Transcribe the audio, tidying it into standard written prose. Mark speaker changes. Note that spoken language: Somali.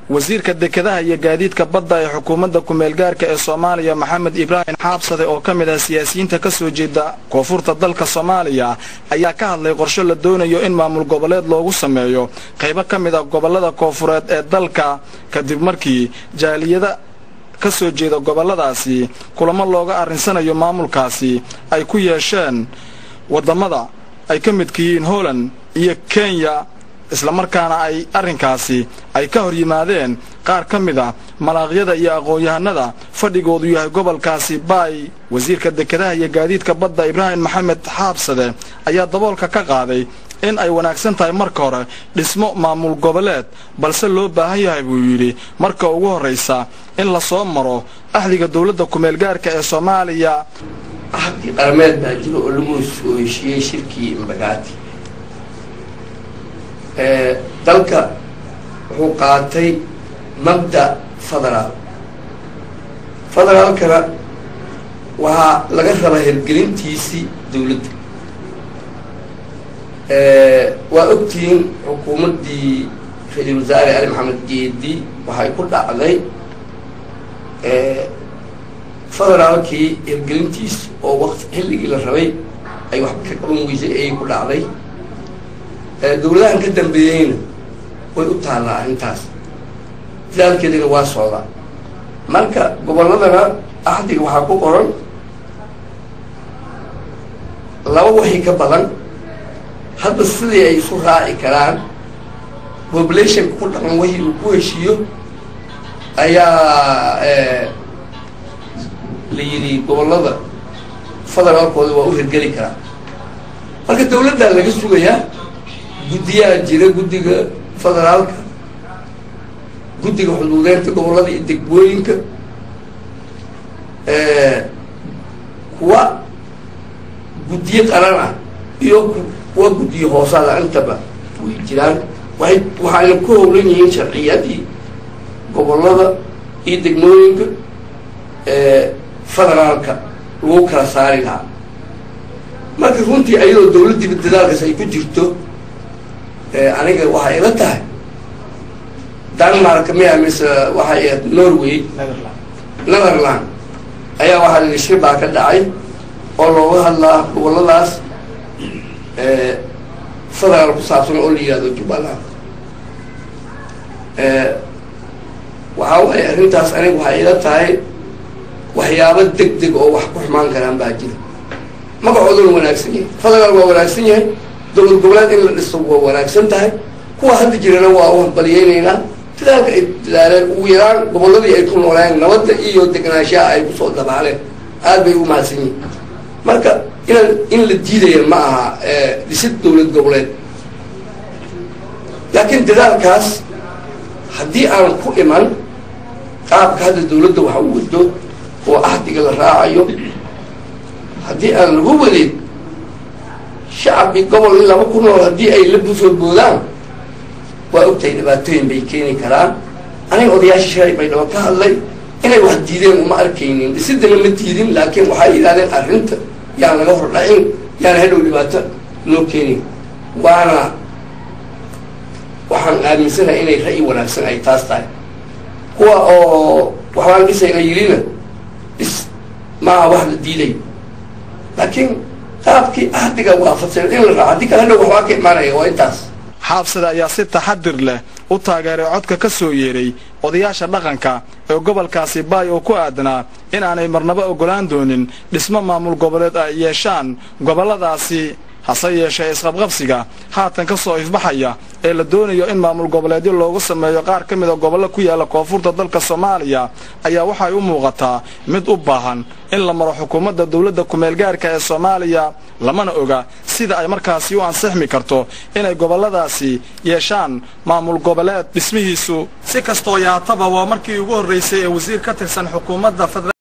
Speaker 1: Wasiirka dekedaha iyo gaadiidka badda ee xukuumadda kumeelgaarka ee Soomaaliya, Maxamed Ibraahim Xaabsade, oo ka mid ah siyaasiyiinta ka soo jeeda koonfurta dalka Soomaaliya, ayaa ka hadlay qorshe la doonayo in maamul goboleed loogu sameeyo qaybo ka mid ah gobollada koonfureed ee dalka, kadib markii jaaliyada ka soo jeeda gobolladaasi kulamo looga arrinsanayo maamulkaasi ay ku yeesheen waddamada ay ka midka yihiin Holland iyo Kenya, islamarkaana ay arrinkaasi ay ka hor yimaadeen qaar ka mid ah malaaqyada iyo aqoon-yahanada fadhigoodu yahay gobolkaasi Baay. Wasiirka dekedaha iyo gaadiidka badda Ibraahim Maxamed Xaabsade ayaa daboolka ka qaaday in ay wanaagsan tahay marka hore dhismo maamul goboleed, balse loo baahan yahay, buu yidhi, marka ugu horraysa in la soo maro axdiga dowladda kumeelgaarka ee Soomaaliya.
Speaker 2: Axdi qarameed baa jiro oo lagu soo heshiiyey shirkii Imbagaati. Dalka wuxuu qaatay mabda federaal. Federaalkana waxaa laga rabaa hirgelintiisii dawladda. Waa ogtihiin, xukuumaddii ra-iisul wasaare Ali Maxamed Geedi waxay ku dhacday federaalkii hirgelintiis oo waqti xilligii la rabay ay wax ka qaban weysay ayay ku dhacday. Dawladahan ka dambeeyeyna way u taallaa arrintaas, dadaalkeedina waa socdaa. Marka gobolladana axdiga waxaa ku qoran laba wixii ka badan, hadba sidii ay isu raaci karaan populationka ku dhaqan wixii uu ku heshiiyo ayaa la yidhi gobollada federaalkooda waa u hirgeli karaa. Marka dawladdaa laga sugayaa. Guddiyaa jira, guddiga federaalka, guddiga xuduudeynta gobollada iyo degmooyinka, kuwa guddiyo qaran ah iyo kuwa guddiyo hoosaada, intaba way jiraan. Waay waxayna ku howlan yihiin sharciyadii gobollada iyo degmooyinka federaalka lagu kala saari lahaa. Marka runtii ayadoo dawladdiiba dadaalkaas ay ku jirto, aniga waxay ila tahay Denmark miya mise waxay ahayd Norway, Netherland ayaa waxaa la yidhi shir baa ka dhacay oo looga hadlaa gobolladaas federaal ku saabsan oo la yihahdo Jubbaland. Waxaa waaye arrintaas aniga waxay ila tahay waxyaabo deg deg oo wax ku xumaan karaan baa jira. Magacooduna wanaagsan yahay, federaal waa wanaagsan yahay, dowlad goboleed in la dhiso waa wanaagsan tahay. Kuwa hadda jirana waa u hambaliyeyneynaa dadaalka ay dadaaleen, ugu yaraan gobolladii ay ku nooleen nabadda iyo deganaanshaha ay kusoo dabaaleen, aad bay ugu mahadsan yihin. Marka inaan in la diidaya ma aha dhisid dowlad goboleed, laakiin dadaalkaas haddii aan ku iman qaabka hadda dawladda waxa u wado oo axdiga la raacayo, haddii aan lagu wadin, shacbi gobol in laba ku nool haddii ay la busoo boodaan, waa ogtahay dhibaatooyin bay keeni karaan. Aniga odayaasha shalay bay dhaba ka hadlay inay wax diideen uma arkaynin, dhisidana ma diidin, laakiin waxay yidhahdeen arrinta yaan laga hordhacin, yaan hadhow dhibaato noo keenin. Waana waxaan aaminsanahay inay ra'yi wanaagsan ay taas tahay. Kuwa oo waxbaan dhisayna yidhina, dhis maaha wax la diiday, laakiin qaabkii ahdiga waafaqsan in la raaco, haddii kale hadhow waxbaa ka imaanaya. Waa intaas.
Speaker 1: Xaabsade ayaa si taxadir leh u taageeray codka ka soo yeedhay odayaasha dhaqanka ee gobolkaasi Baay oo ku aadanaa in aanay marnaba oggolaan doonin dhismo maamul goboleed ay yeeshaan gobolladaasi. Hase yeeshee isqabqabsiga haatan ka soo ifbaxaya ee la doonayo in maamul goboleedyo loogu sameeyo qaar ka mida gobollo ku yaalla koonfurta dalka Soomaaliya ayaa waxay u muuqataa mid u baahan in la maro xukuumadda dowladda kumeelgaarka ee Soomaaliya, lamana oga sida ay markaasi u ansixmi karto inay gobolladaasi yeeshaan maamul goboleed dhismihiisu. Si kastoo yaataba, waa markii ugu horraysay ee wasiir ka tirsan xukuumadda.